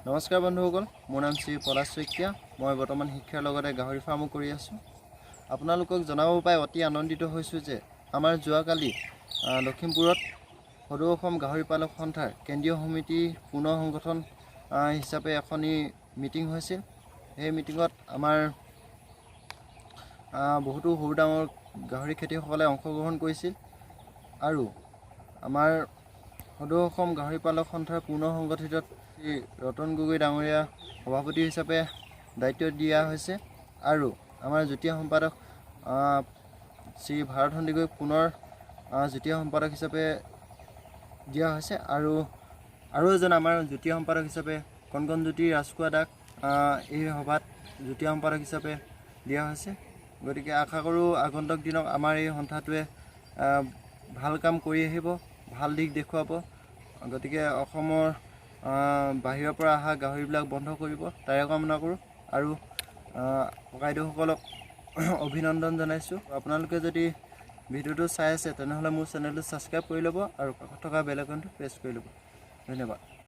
নমস্কাৰ বন্ধুসকল, মোৰ নাম শ্ৰী পলাশ শইকীয়া। মই বৰ্তমান শিক্ষাৰ লগতে গাহৰি ফাৰ্মো কৰি আছোঁ। আপোনালোকক জনাব পাই অতি আনন্দিত হৈছোঁ যে আমাৰ যোৱাকালি লখিমপুৰত সদৌ অসম গাহৰি পালক সন্থাৰ কেন্দ্ৰীয় সমিতি পুনৰ সংগঠন হিচাপে এখনি মিটিং হৈছিল। সেই মিটিঙত আমাৰ বহুতো সৰু ডাঙৰ গাহৰি খেতিয়কসকলে অংশগ্ৰহণ কৰিছিল আৰু আমাৰ সদৌ অসম গাহৰি পালক সন্থাৰ পুনৰ সংগঠিত শ্ৰী ৰতন গগৈ ডাঙৰীয়া সভাপতি হিচাপে দায়িত্ব দিয়া হৈছে আৰু আমাৰ যুটীয়া সম্পাদক শ্ৰী ভাৰত সন্দিকৈক পুনৰ যুটীয়া সম্পাদক হিচাপে দিয়া হৈছে আৰু আৰু এজন আমাৰ যুটীয়া সম্পাদক হিচাপে কণকণজ্যোতি ৰাজখোৱা দাক এই সভাত যুটীয়া সম্পাদক হিচাপে দিয়া হৈছে। গতিকে আশা কৰোঁ আগন্তুক দিনত আমাৰ এই সন্থাটোৱে ভাল কাম কৰি আহিব, ভাল দিশ দেখুৱাব। গতিকে অসমৰ বাহিৰৰ পৰা অহা গাহৰিবিলাক বন্ধ কৰিব, তাৰে কামনা কৰোঁ আৰু ককাইদেউসকলক অভিনন্দন জনাইছোঁ। আপোনালোকে যদি ভিডিঅ'টো চাই আছে, তেনেহ'লে মোৰ চেনেলটো ছাবস্ক্ৰাইব কৰি ল'ব আৰু কাষত থকা বেল আইকনটো প্ৰেছ কৰি ল'ব। ধন্যবাদ।